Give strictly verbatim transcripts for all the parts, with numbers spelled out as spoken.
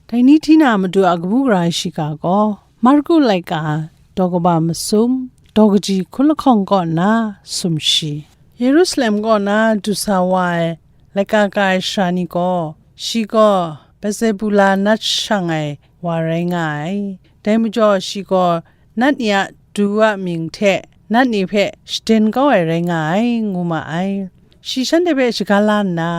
Dai ni hti na matu a kabu gara shiga gaw, Marku laika daw kaba masum, daw kaji hkun lahkawng kaw nna sumshi. Yerusalem kaw na du sa wa ai laika ka ai sara ni gaw, shi gaw Bezebula nat shang ai wa rai nga ai. Dai majaw shi gaw nat ni a du a mying hte nat ni hpe shaden kau ai rai nga ai, ngu ma ai. Shi shanhte hpe shaga la nna,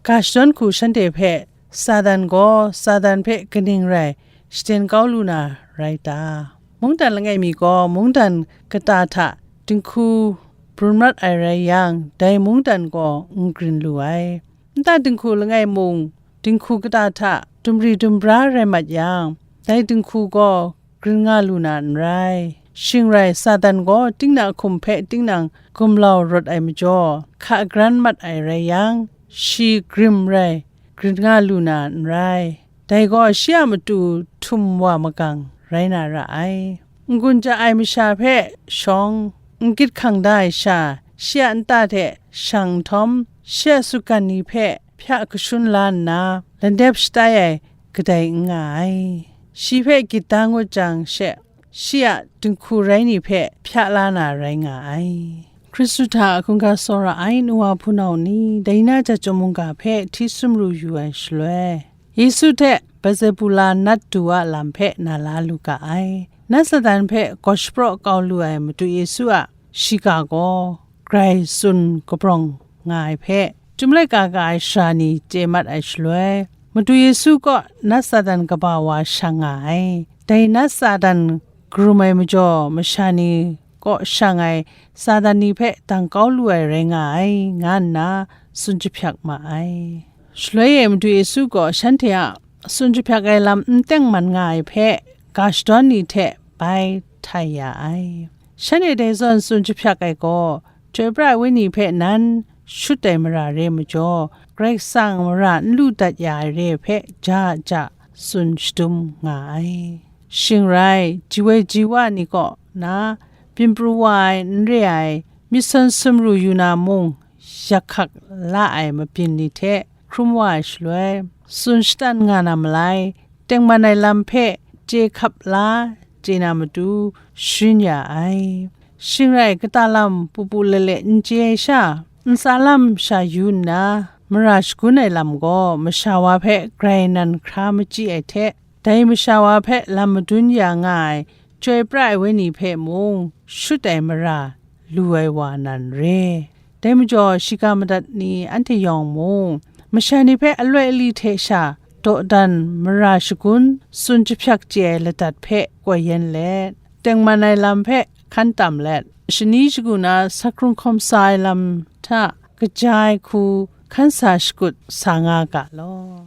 ga shadawn hku shanhte hpe, Satan gaw Satan hpe kaning rai shaden kau lu na rai ta? Mungdan langai mi gaw mungdan kata hta dinghku brun mat ai rai yang, dai mungdan gaw n grin lu ai. Nta dinghku langai mung dinghku kata hta dumri dumbra rai mat yang, dai dinghku gaw grin nga lu na n rai. Shing rai, Satan gaw tinang hkum hpe tinang gumlau rawt ai majaw, hka gran mat ai rai yang, shi grim rai grin nga lu na n rai. Dai gaw shi a matu htum wa magang rai na ra ai. N-gun ja ai masha hpe shawng, n gyit hkang da ai sha, shi a nta hte shang nhtawm, shi a sutgan ni hpe hpya kashun la nna, landep shatai ai kadai n nga ai. Shi hpe gyit da ngut jang she, shi a dinghku rai ni hpe hpya la na rai nga ai. Hkristu hta hkungga tsawra ai nu wa hpunau ni, dai na chyum mungga hpe hti sumru yu ai shaloi, Yesu hte Bezebula nat du a lam hpe na la lu ga ai. Nat Satan hpe gaw shapraw kau lu ai Madu Yesu a shiga gaw grai tsun kabrawng nga ai hpe, Chyum laika ka ai sara ni chye mat ai shaloi, Madu Yesu kaw nat Satan kaba wa shang nga ai. Dai nat Satan karum ai majaw, masha ni kaw shang ai Satan ni hpe dang kau lu ai rai nga ai, nga nna tsun jahpyak ma ai. Shaloi e Madu Yesu gaw shanhte a tsun jahpyak ai lam n tengman nga ai hpe, ga shadawn ni hte bai htai ya ai. Shanhte dai zawn tsun jahpyak ai gaw, Chyoi pra ai Wenyi hpe nan shut ai mara re majaw, Karai Kasang mara n lu dat ya ai re hpe ja ja tsun shadum nga ai. Shing rai, ji woi ji wa ni kaw na byin pru wa ai n re ai, myit sawn sumru yu na mung, yak hkak la ai mabyin ni hte hkrum wa ai shaloi, tsun shatan nga na malai, tengman ai lam hpe chye hkap la chye na matu sharin ya ai. Shing rai, kata lam pupu lele n chye ai sha, ntsa lam sha yu nna, mara shagun ai lam gaw masha wa hpe grai nan hkra machyi ai hte, dai masha wa hpe lam madun ya nga ai Chyoi pra ai Wenyi hpe mung shut ai mara lu ai wa nan re. Dai majaw, shiga madat ni anhte yawng mung, masha ni hpe aloi ali hte sha dawdan mara shagun tsun jahpyak chye ai ladat hpe koi yen let, tengman ai lam hpe hkan tam let, shani shagu na sakrung hkawm sa ai lam hta kaja ai hku hkan sa shakut sa nga ga law.